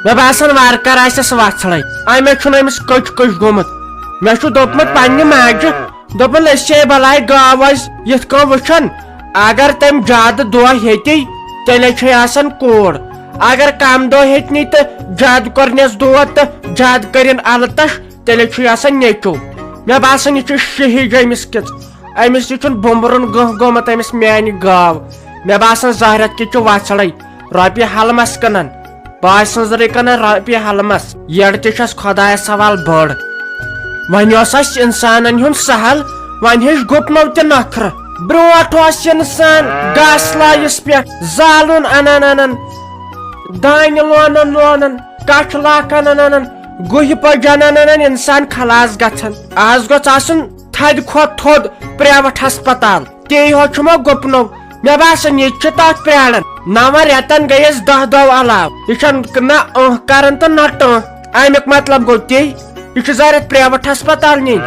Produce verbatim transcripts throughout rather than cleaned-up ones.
مےٚ باسان وارٕ کارٕ آسٮ۪س وژھڑے۔ امے چھُنہٕ أمِس کٔچ کٔچ گوٚمُت۔ مےٚ چھُ دوٚپمُت پننہِ ماجہِ، دوٚپُن أسۍ چھے بلاے گاو ٲسۍ یِتھ کٔنۍ وٕچھان، اگر تٔمۍ زیادٕ دۄہ ہیٚتی تیٚلے چھے آسان کوٗر، اگر کم دۄہ ہیٚتنی تہٕ زیادٕ کوٚرنس دود تہٕ زیادٕ کٔرِن التش تیٚلے چھُے آسان نیٚچو۔ مےٚ باسان یہِ چھُ شِہِج أمِس کِژھ۔ أمِس تہِ چھُنہٕ بُمبرُن گٲنٛہہ گوٚمُت أمِس میانہِ گاو۔ مےٚ باسان زہرت کہِ چھُ وژھڑے۔ رۄپیہِ ہلمس کٕنن، پاسہِ سٕنٛزرٕے کٕنن رۄپیہِ ہلمس۔ یٔڑ تہِ چھس خۄدایس حوال بٔڑ۔ وۄنۍ اوس اسہِ انسانن ہُنٛد سہل، وۄنۍ ہیٚچھ گُپنو تہِ نکھرٕ۔ برونٛٹھ اوس انسان گاسہٕ لایس پٮ۪ٹھ زالُن انان انان، دانہِ لونان لونان، کٹھ لاکھ انان انان، گُہہِ پٔجان انان انان انسان خلاص گژھان۔ آز گوٚژھ آسُن تھدِ کھۄتہٕ تھوٚد پریویٹ ہسپتال۔ تی ہو چھُ مےٚ گُپنو۔ مےٚ باسان، ییٚتہِ چھِ تَتھ پرٛاران۔ نَوَن رٮ۪تَن گٔیَس دَہ دۄہ علاوٕ۔ یہِ چھَنہٕ نہ أنٛہ کَران تہٕ نہ ٹٲنٛہ۔ اَمیُک مطلب گوٚو تی، یہِ چھُ زارٮ۪تھ پرٛیویٹ ہسپتال نِنۍ۔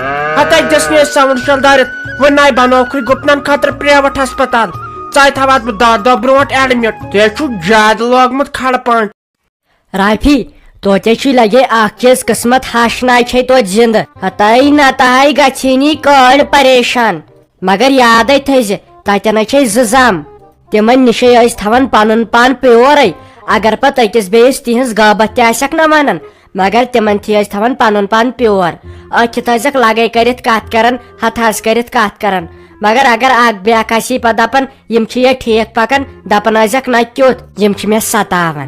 ہَتَے دِژ نہٕ یہِ ساوُنٛڈ شَل دارٮ۪تھ۔ وۄنۍ نَے بَنوکھٕے گُپنَن خٲطرٕ پرٛیویٹ ہسپتال۔ ژَے تھاوَتھ بہٕ دَہ دۄہ برونٛٹھ ایڈمِٹ۔ ژےٚ چھُ زیادٕ لوگمُت کھڑٕ پانٛژھ۔ رافی، توتہِ چھُے لگے اکھ چیٖز قسمت ہش ناے چھے توتہِ زندٕ۔ ہتاے نتہاے گژھینی کٲڑۍ پریشان۔ مگر یادے تھٲیزِ، تتٮ۪ن چھے زٕ زم۔ تِمن نِشے ٲسۍ تھاوان پنُن پان پیورے۔ اگر پتہٕ أکِس بیٚیِس تِہنٛز غٲبت تہِ آسٮ۪کھ نہ ونان، مگر تِمن تہِ ٲسۍ تھاوان پنُن پان پیور۔ أتھۍ تہِ تھٲیزٮ۪کھ لگے کٔرِتھ کتھ کران، ہتہٕ حظ کٔرِتھ کتھ کران۔ مگر اگر اکھ بیاکھ آسی پتہٕ دپان، یِم چھِ یہِ ٹھیٖک پکان، دپان ٲسۍزٮ۪کھ نہ کیُتھ، یِم چھِ مےٚ ستاوان۔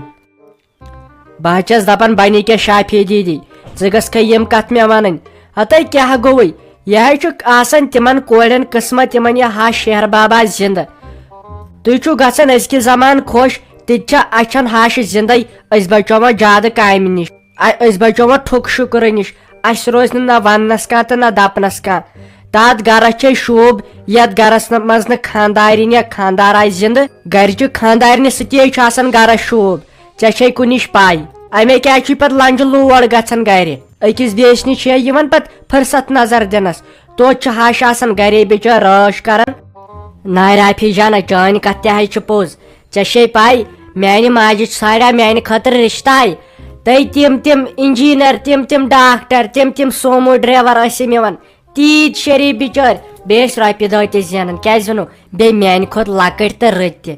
بہٕ حظ چھَس دَپان، بَنی کیٛاہ شافی دیٖدی، ژٕ گٔژھکھے یِم کَتھ مےٚ وَنٕنۍ۔ ہَتَے کیٛاہ گوٚوُے؟ یہِ حظ چھُ آسان تِمَن کورٮ۪ن قٕسمت، یِمَن یہِ ہَش شہر بابا زِندٕ۔ تُہۍ چھِو گژھان أزکہِ زمانہٕ خۄش، تہِ تہِ چھا اَسہِ چھَنہٕ ہَش زِندَے، أسۍ بچومو زیادٕ کامہِ نِش، اَ-، أسۍ بچومو ٹھُک شُکرٕ نِش، اَسہِ روزِ نہٕ نہ وَننَس کانٛہہ تہٕ نہ دَپنَس کانٛہہ۔ تَتھ گَرَس چھے شوٗب، یَتھ گَرَس نہٕ، منٛز نہٕ خانٛدارِنۍ یا خانٛدار آسہِ زِندٕ، گَرِچہِ خانٛدارِنہِ سۭتی چھُ آسان گَرَس شوٗب۔ ژےٚ چھے کُنِچ پَے، اَمے کیٛازِ چھُے پَتہٕ لَنٛجہِ لوڑ گژھان گَرِ؟ أکِس بیٚیِس نِش چھے یِوان پَتہٕ فٕرصت نظر دِنَس۔ توتہِ چھُ ہَش آسان گَرے بِچٲر رٲچھ کَران۔ نارِ رافی جانہ، چٲنۍ کَتھ تہِ حظ چھِ پوٚز۔ ژےٚ چھے پَے، میٛانہِ ماجہِ ژھانٛڈیٛا میٛانہِ خٲطرٕ رِشتہٕ۔ تَے تِم تِم اِنجیٖنَر، تِم تِم ڈاکٹر، تِم تِم سومو ڈرٛیوَر ٲسِم یِوان۔ تیٖتۍ شریٖف بِچٲرۍ، بیٚیہِ ٲسۍ رۄپیہِ دَہ تہِ زینان، کیٛازِ وَنو؟ بیٚیہِ میٛانہِ کھۄتہٕ لۄکٕٹۍ تہٕ رٕتۍ تہِ۔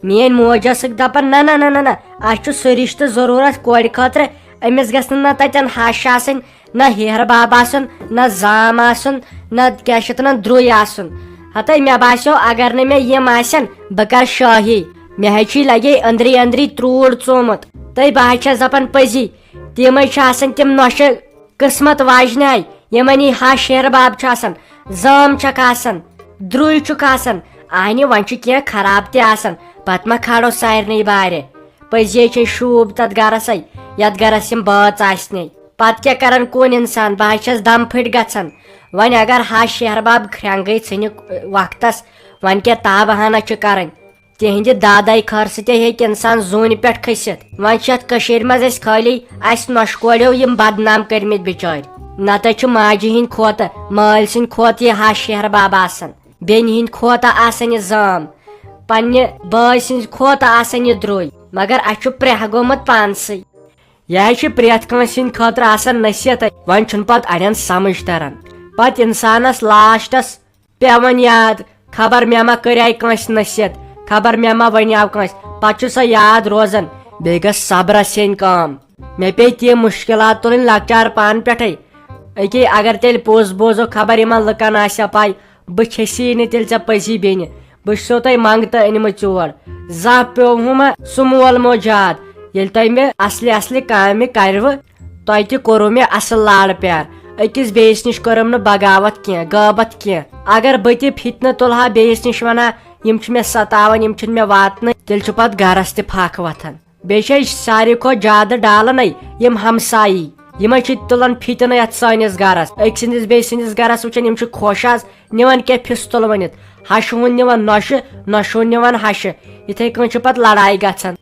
میٛٲنۍ موج ٲسٕکھ دَپان، "نہ، نہ، نہ، نہ، نہ، اَسہِ چھُ سُہ رِشتہٕ ضروٗرت کورِ خٲطرٕ، أمِس گژھِ نہٕ نہ تَتٮ۪ن ہَش آسٕنۍ، نہ ہیہَر باب آسُن، نہ زام آسُن، نہ کیٛاہ چھِ اَتھ وَنان، درٛوے آسُن۔" ہَتَے مےٚ باسیو، اگر نہٕ مےٚ یِم آسن، بہٕ کَرٕ شٲہی۔ مےٚ حظ چھُے لَگے أنٛدری أنٛدری ترٛوٗر ژومُت۔ تہٕ بہٕ حظ چھَس دَپان پٔزی، تِمَے چھِ آسان تِم نۄشہِ قٕسمت واجنہِ آیہِ، یِمن یی ہَش ہیہَر باب چھُ آسان، زٲم چھکھ آسان، درُے چھُکھ آسان، اہنہِ وۄنۍ چھُ کینٛہہ خراب تہِ آسان، پتہٕ ما کھالو سارنٕے بارِ؟ پٔزی چھے شوٗب تتھ گرسے، یتھ گرس یِم بٲژ آسنے۔ پتہٕ کیٛاہ کرن کُن انسان؟ بہٕ حظ چھس دم پھٔٹۍ گژھان۔ وۄنۍ اگر ہَش ہیہَر باب کھرٛٮ۪نٛگے ژھٕنہِ وقتس، وۄنۍ کیٛاہ تابہٕ ہنا چھِ کرٕنۍ؟ تِہنٛدِ دادے خٲر سۭتۍ ہیٚکہِ انسان زوٗنہِ پٮ۪ٹھ کھٔسِتھ۔ وۄنۍ چھِ یتھ کٔشیٖرِ منٛز أسۍ خٲلی اسہِ نۄشہِ کوریو یِم بدنام کٔرمٕتۍ بِچٲرۍ۔ نتہٕ چھُ ماجہِ ہٕنٛدۍ کھۄتہٕ، مٲلۍ سٕنٛدۍ کھۄتہٕ یہِ ہَش ہیہَر باب آسان۔ بیٚنہِ ہٕنٛدۍ کھۄتہٕ آسان یہِ زٲم۔ پننہِ بٲے سٕنٛدۍ کھۄتہٕ آسان یہِ درٛوے۔ مگر اسہِ چھُ پرٛٮ۪ہ گوٚمُت پانسٕے۔ یہِ حظ چھِ پرٛٮ۪تھ کٲنٛسہِ ہٕنٛدِ خٲطرٕ آسان نصیحت۔ وۄنۍ چھُنہٕ پتہٕ اڑٮ۪ن سمجھ تران۔ پتہٕ انسانس لاسٹس پٮ۪وان یاد، خبر مےٚ ما کریٛاے کٲنٛسہِ نصیحت، خبر مےٚ ما ونیٛاو کٲنٛسہِ، پتہٕ چھُ سۄ یاد روزان۔ بیٚیہِ گٔژھ صبرس ہیٚنۍ کٲم۔ مےٚ پیٚیہِ تِم مُشکلات تُلٕنۍ لۄکچار پانہٕ پٮ۪ٹھے۔ أکے اگر تیٚلہِ پوٚز بوزو، خبر یِمن لُکن آسیا پاے، بہٕ کھیٚسی نہٕ تیٚلہِ ژےٚ پٔزی بیٚنہِ۔ بہٕ چھُسو تۄہہِ منٛگتہٕ أنمٕژ یور۔ زانٛہہ پیوٚو ہُم سُہ مول موج یاد، ییٚلہِ تۄہہِ مےٚ اصلہِ اصلہِ کامہِ کروٕ۔ تۄہہِ تہِ کوٚروٕ مےٚ اصل لاڑٕ پیار۔ أکِس بیٚیِس نِش کٔرٕم نہٕ بغاوت کینٛہہ، غٲبت کینٛہہ۔ اگر بہٕ تہِ فتنہٕ تُلہٕ ہا، بیٚیِس نِش ونہٕ ہا، یِم چھِ مےٚ ستاوان، یِم چھِنہٕ مےٚ واتنٕے، تیٚلہِ چھُ پتہٕ گرس تہِ پھکھ وۄتھان۔ بیٚیہِ چھِ أسۍ ساروی کھۄتہٕ زیادٕ ڈالنے یِم ہمسایی۔ یِمے چھِ تُلان فتنہٕ یتھ سٲنِس گرس۔ أکۍ سٕنٛدِس بیٚیہِ سٕنٛدِس گرس وٕچھان، یِم چھِ خۄش آز، نِوان کینٛہہ فِستُل ؤنِتھ۔ ہشہِ ہُنٛد نِوان نۄشہِ، نۄشہِ ہُنٛد نِوان ہشہِ۔ یِتھے کٔنۍ چھِ پتہٕ لڑایہِ گژھان۔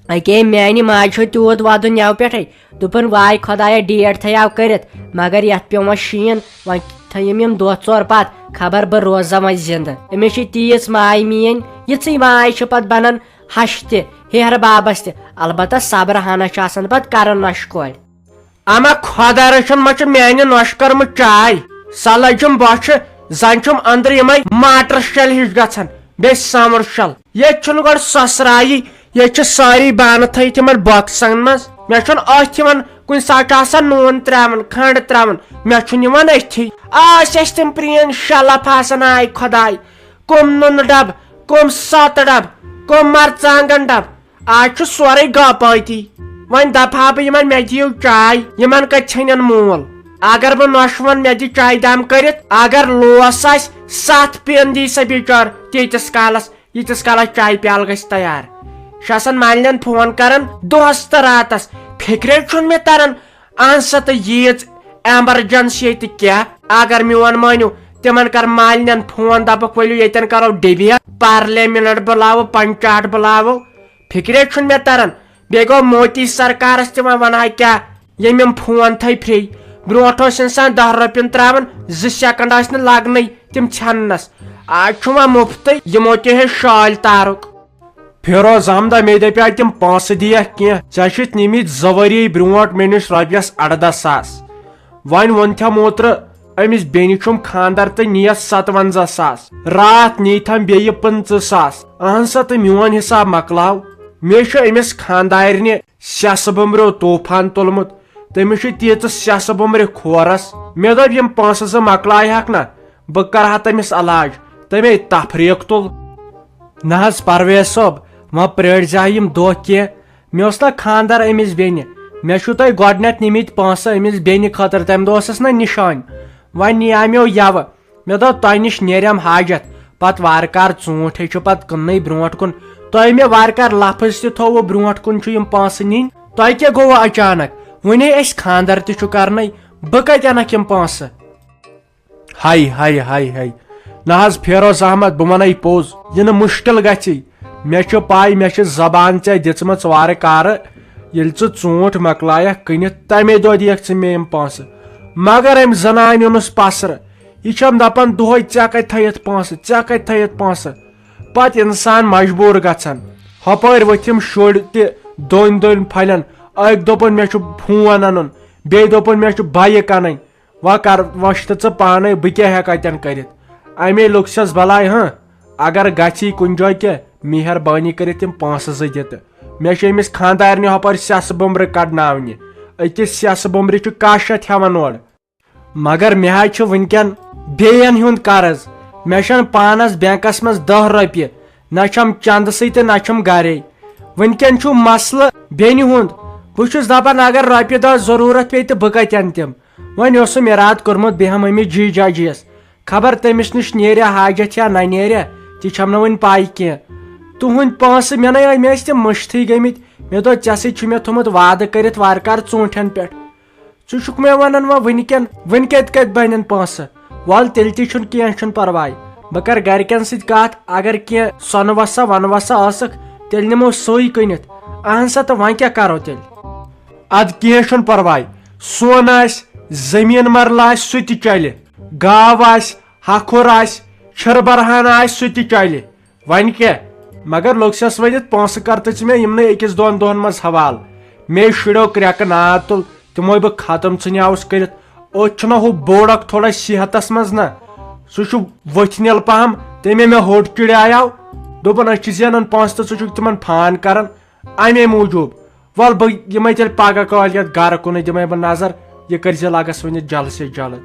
اکے میانہِ ماجہِ چھُ تیوٗت ودُن یَوٕ پٮ۪ٹھے۔ دوٚپُن، واے خۄدایا، ڈیٹ تھایاو کٔرِتھ، مگر یتھ پیوٚو وۄنۍ شیٖن، وۄنۍ تھٲیِم یِم دۄہ ژور پتھ، خبر بہٕ روزا وۄنۍ زندٕ۔ أمِس چھِ تیٖژ ماے میٲنۍ، یِژٕے ماے چھِ پتہٕ بنان ہش تہِ۔ ہیرٕ بابس تہِ۔ البتہ صبرٕ ہنا چھِ آسان پتہٕ کران نۄشہِ کورِ۔ اما خۄدا رٔچھِن، ما چھِ میانہِ نۄشہِ کٔرمٕژ چاے؟ سۄ لٔجِم بۄچھِ، زن چھُم أنٛدرٕ یِمے ماٹر شل ہِش گژھان، بیٚیہِ سمر شل۔ ییٚتہِ چھُنہٕ گۄڈٕ سۄسرایی، ییٚتہِ چھِ سٲری بانہٕ تھٲیِتھ یِمن بۄکسن منٛز۔ مےٚ چھُنہٕ أتھۍ یِوان، کُنہِ ساتہٕ چھُ آسان نوٗن ترٛاوان، کھنٛڈ ترٛاوان، مےٚ چھُنہٕ یِوان أتھی۔ آ، أسۍ ٲسۍ تِم پرٛٲنۍ شلف آسان، آے خۄداے، کُم نُنہٕ ڈبہٕ، کُم ستہٕ ڈبہٕ، کُم مرژٕوانٛگن ڈبہٕ۔ آز چھُ سورُے گاپٲتی۔ وۄنۍ دپہٕ ہا بہٕ یِمن، مےٚ دِیِو چاے، یِمن کتہِ ژھٕنن مول؟ اگر بہٕ نۄشہِ ونہٕ مےٚ دِ چایہِ دام کٔرِتھ، اگر لوس آسہِ، ستھ پین دی سا بِچار تیٖتِس کالس، ییٖتِس کالس چایہِ پیالہٕ گژھِ تیار۔ چھِ آسان مالنٮ۪ن فون کران دۄہس تہٕ راتس، فکرے چھُنہٕ مےٚ تران۔ اہن سا، تہٕ ییٖژ ایمرجنسی تہِ کیٛاہ؟ اگر میون مٲنِو، تِمن کر مالنٮ۪ن فون، دپکھ ؤلِو ییٚتٮ۪ن کرو ڈبیٹ، پارلیمنٹ بُلاوو، پنچایت بُلاوو۔ فکرے چھُنہٕ مےٚ تران۔ بیٚیہِ گوٚو موتی سرکارس تہِ وۄنۍ ونہٕ ہا کیٛاہ، ییٚمۍ یِم فون تھٲے فرٛی۔ برونٛٹھ اوس انسان دہ رۄپین ترٛاوان، زٕ سیکنڈ ٲسۍ نہٕ لگنٕے تِم ژھٮ۪ننس۔ آز چھُ وۄنۍ مُفتٕے، یِمو تہِ ہے شالۍ تارُک۔ فیروز احمدہ، مےٚ دپیٛاے تِم پونٛسہٕ دِیکھ کینٛہہ، ژےٚ چھِتھ نِمٕتۍ زٕ ؤری برونٛٹھ مےٚ نِش رۄپیس اردہ ساس۔ وۄنۍ ووٚن تھم اوترٕ أمِس بیٚنہِ چھُم خانٛدر تہٕ نِیَس ستونزہ ساس، راتھ نی تھم بیٚیہِ پٕنٛژٕہ ساس۔ اہن سا، تہٕ میون حساب مۄکلاو۔ مےٚ چھُ أمِس خانٛدارنہِ سیٚسہٕ بُمبریو طوفان تُلمُت، تٔمِس چھُ تیٖژٕ سیٚسہٕ بُمبرِ کھورس۔ مےٚ دوٚپ، یِم پونٛسہٕ زٕ مۄکلایہِ ہکھ نہ، بہٕ کرٕ ہا تٔمِس علاج۔ تَمے تفریٖق تُل۔ نہ حظ پرویز صٲب، وۄنۍ پرٛٲرۍ زِ ہا یِم دۄہ کینٛہہ۔ مےٚ اوس نہ خانٛدر أمِس بیٚنہِ، مےٚ چھُو تۄہہِ گۄڈٕنٮ۪تھ نِمٕتۍ پونٛسہٕ أمِس بیٚنہِ خٲطرٕ، تَمہِ دۄہ ٲسٕس نہ نِشٲنۍ۔ وۄنۍ نِیامیو یَوٕ۔ مےٚ دوٚپ، تۄہہِ نِش نیرٮ۪م حاجت، پتہٕ وارٕ کارٕ ژوٗنٛٹھۍ ہے چھُ پتہٕ کٕننٕے برونٛٹھ کُن۔ تۄہہِ مےٚ وارٕ کارٕ لفظ تہِ تھوٚوُ، برونٛٹھ کُن چھُ یِم پونٛسہٕ نِنۍ۔ تۄہہِ کیٛاہ گوٚوُ اچانک؟ وُنے اَسہِ خانٛدر تہِ چھُ کرنَے، بہٕ کتہِ انکھ یِم پونٛسہٕ؟ ہاے، ہاے، ہاے، ہاے۔ نہ حظ فیروز احمد، بہٕ ونے پوٚز، یہِ نہٕ مُشکل گژھی۔ مےٚ چھِ پاے، مےٚ چھِ زبان ژےٚ دِژمٕژ وارٕ کارٕ۔ ییٚلہِ ژٕ ژوٗنٛٹھۍ مۄکلایکھ کٕنِتھ، تَمے دۄہ دِیکھ ژٕ مےٚ یِم پونٛسہٕ۔ مگر أمۍ زنانہِ اوٚنُس پسرٕ۔ یہِ چھَم دپان دۄہے، "ژےٚ کتہِ تھٲیِتھ پونٛسہٕ؟ ژےٚ کتہِ تھٲیِتھ پونٛسہٕ؟" پتہٕ انسان مجبوٗر گژھان۔ ہۄپٲرۍ ؤتھۍ یِم شُرۍ تہِ دۄن دۄن پھلٮ۪ن۔ أکۍ دوٚپُن، "مےٚ چھُ فون انُن"، بیٚیہِ دوٚپُن، "مےٚ چھُ بایِک انٕنۍ"۔ وۄنۍ کر، وۄنۍ چھِ ژٕ پانے، بہٕ کیٛاہ ہٮ۪کہٕ اتٮ۪ن کٔرِتھ؟ امے لوٚگ چھَس بلاے، ہاں۔ اگر گژھی کُنہِ جایہِ کینٛہہ، مہربٲنی کٔرِتھ تِم پونٛسہٕ زٕ دِ تہٕ۔ مےٚ چھِ أمِس خانٛدارنہِ ہۄپٲرۍ سیٚسہٕ بُمبرٕ کڑناونہِ۔ أکِس سیٚسہٕ بُمبرِ چھُ کاہ شیٚتھ ہٮ۪وان اورٕ۔ مگر مےٚ حظ چھُ وٕنکٮ۪ن بیٚین ہُنٛد قرض۔ مےٚ چھَنہٕ پانس بینکس منٛز دہ رۄپیہِ، نہ چھَم چندسٕے تہٕ نہ چھَم گرے۔ وٕنکٮ۪ن چھُ مسلہٕ بیٚنہِ ہُنٛد۔ بہٕ چھُس دپان، اگر رۄپیہِ دہ ضروٗرت پیٚیہِ تہٕ بہٕ کتہِ انہٕ تِم؟ وۄنۍ اوسُم ارادٕ کوٚرمُت بہٕ ہٮ۪مہٕ أمِس جی جاجیس، خبر تٔمِس نِش نیرِ حاجت یا نہ نیرِ، تہِ چھم نہٕ وۄنۍ پاے کینٛہہ۔ تُہنٛدۍ پونٛسہٕ مےٚ نے، مےٚ ٲسۍ تِم مٔشتھٕے گٔمٕتۍ۔ مےٚ دوٚپ، ژےٚ سۭتۍ چھُ مےٚ تھوٚمُت وعدٕ کٔرِتھ وارٕ کارٕ ژوٗنٛٹھٮ۪ن پٮ۪ٹھ۔ ژٕ چھُکھ مےٚ ونان وۄنۍ وٕنکٮ۪ن، وٕنۍ کتہِ کتہِ بنن پونٛسہٕ؟ ول تیٚلہِ تہِ چھُنہٕ کینٛہہ، چھُنہٕ پرواے۔ بہٕ کرٕ گرِکٮ۪ن سۭتۍ کتھ، اگر کینٛہہ سۄنہٕ وسا ونہٕ وسا ٲسٕکھ، تیٚلہِ نِمو سُے کٕنِتھ۔ اہن سا، تہٕ وۄنۍ کیٛاہ کرو تیٚلہِ؟ ادٕ کینٛہہ چھُنہٕ پرواے، سون آسہِ، زٔمیٖن مرلہٕ آسہِ، سُہ تہِ چلہِ، گاو آسہِ، ہکھُر آسہِ، چھِرٕ برہانہٕ آسہِ، سُہ تہِ چلہِ۔ وۄنۍ کیٛاہ؟ مگر لوٚگ سیٚس ؤنِتھ، پونٛسہٕ کر تہٕ ژٕ مےٚ یِمنٕے أکِس دۄن دۄہن منٛز حوالہٕ۔ مے شُریو کرٛٮ۪کہٕ ناد تُل، تِموے بہٕ ختم ژھٕنیاوُس کٔرِتھ۔ أتھۍ چھُنہ ہُہ بوڑ اکھ تھوڑا صحتس منٛز نہ، سُہ چھُ ؤتھۍ نیل پہم، تٔمۍ مےٚ ہوٚٹ چِڑیاو۔ دوٚپُن، أسۍ چھِ زینان پونٛسہٕ تہٕ ژٕ چھُکھ تِمن فان کران۔ امے موٗجوٗب۔ ول، بہٕ یِمے تیٚلہِ پگاہ کٲلۍ کٮ۪تھ گرٕ کُنٕے، دِمے بہٕ نظر، یہِ کٔرۍ زِ لگس وُنہِ جلد سے جلد۔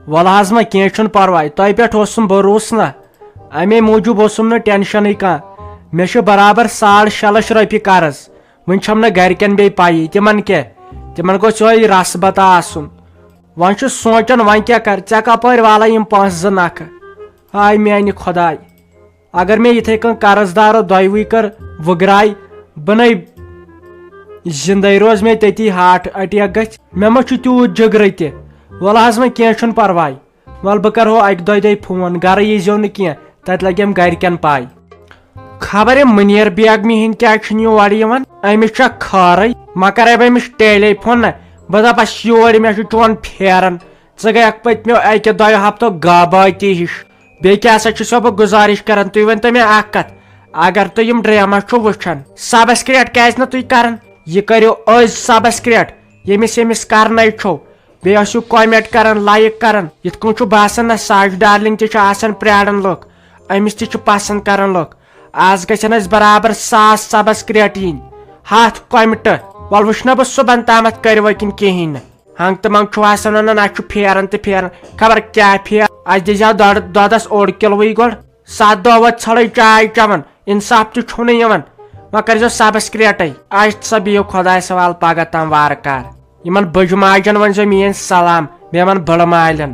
ول حظ، وۄنۍ کینٛہہ چھُنہٕ پرواے، تۄہہِ پٮ۪ٹھ اوسُم بروسہٕ نہ، امے موٗجوٗب اوسُم نہٕ ٹینشنٕے کانٛہہ۔ مےٚ چھُ برابر ساڑ شےٚ لچھ رۄپیہِ قرض، وُنہِ چھَم نہٕ گرِکٮ۪ن بیٚیہِ پَیی، تِمن کیٛاہ؟ تِمن گوٚژھ یِہوٚے رس بتہٕ آسُن۔ وۄنۍ چھُس سونٛچان، وۄنۍ کیٛاہ کر، ژےٚ کپٲرۍ والے یِم پونٛسہٕ زٕ نکھٕ؟ ہاے میانہِ خۄداے! اگر مےٚ یِتھَے کٔنۍ قرض دارو دۄیوٕے کٔر وٕگراے، بہٕ نے زِندَے روز مےٚ تٔتی ہارٹ اٹیک گژھِ۔ مےٚ ما چھُ تیوٗت جِگرٕ تہِ؟ وَلہٕ حظ وۄنۍ کینٛہہ چھُنہٕ پَرواے۔ وَلہٕ بہٕ کَرٕہو اَکہِ دۄیہِ دۄہہِ فون، گَرٕ ییٖزیو نہٕ کینٛہہ، تَتہِ لَگٮ۪م گَرِکٮ۪ن پَے۔ خبر یِم مُنیر بیگمہِ ہِنٛدۍ کیٛازِ چھِنہٕ یور یِوان؟ أمِس چھا خٲرٕے؟ ما کَرے بہٕ أمِس ٹیلے فون نہ، بہٕ دَپَس یور، مےٚ چھُ چون پھیران۔ ژٕ گٔیَکھ پٔتمیو اَکہِ دۄیو ہفتو غابٲتی ہِش۔ بیٚیہِ کیٛاہ سا چھُسو بہٕ گُزارِش کران، تُہۍ ؤنۍ تو مےٚ اکھ کتھ، اگر تُہۍ یِم ڈرامہ چھِو وٕچھان، سبسکرایب کیازِ نہٕ تُہۍ کران؟ یہِ کٔرِو أزۍ سبسکرایب، ییٚمِس ییٚمِس کرنَے چھُو۔ بیٚیہِ ٲسِو کمنٹ کران، لایک کران۔ یِتھ کٔنۍ چھُ باسان نہ، ساجد ڈارلنگ تہِ چھُ آسان پراران لُکھ، أمِس تہِ چھُ پسند کران لُکھ۔ آز گژھن اَسہِ برابر ساس سبسکرایب یِنۍ، ہتھ کمنٹ۔ وَلہٕ وٕچھنہ بہٕ صُبحن تامَتھ کٔرِوا کِنہٕ کِہیٖنۍ نہٕ۔ ہنٛگ تہٕ منٛگ چھُ آسان وَنان، اَسہِ چھُ پھیران تہٕ پھیران، خبر کیٛاہ پھیر۔ اَسہِ دِژیو دۄد-، دۄدَس اوٚڑ کِلوٕے گۄڈٕ۔ ستھ دۄہ وٲتۍ ژھۄلٕے چاے چٮ۪وان، انصاف تہِ چھُنہٕ یِوان۔ وۄنۍ کٔرۍزیو سبسکرایبٕے۔ اچھا سا، بِہِو خۄدایَس حوالہٕ، پگاہ تام وارٕ کار۔ یِمن بٔجہِ ماجن ؤنۍزیو میٲنۍ سلام، بیٚیہِ یِمن بٔڑٕ مالٮ۪ن۔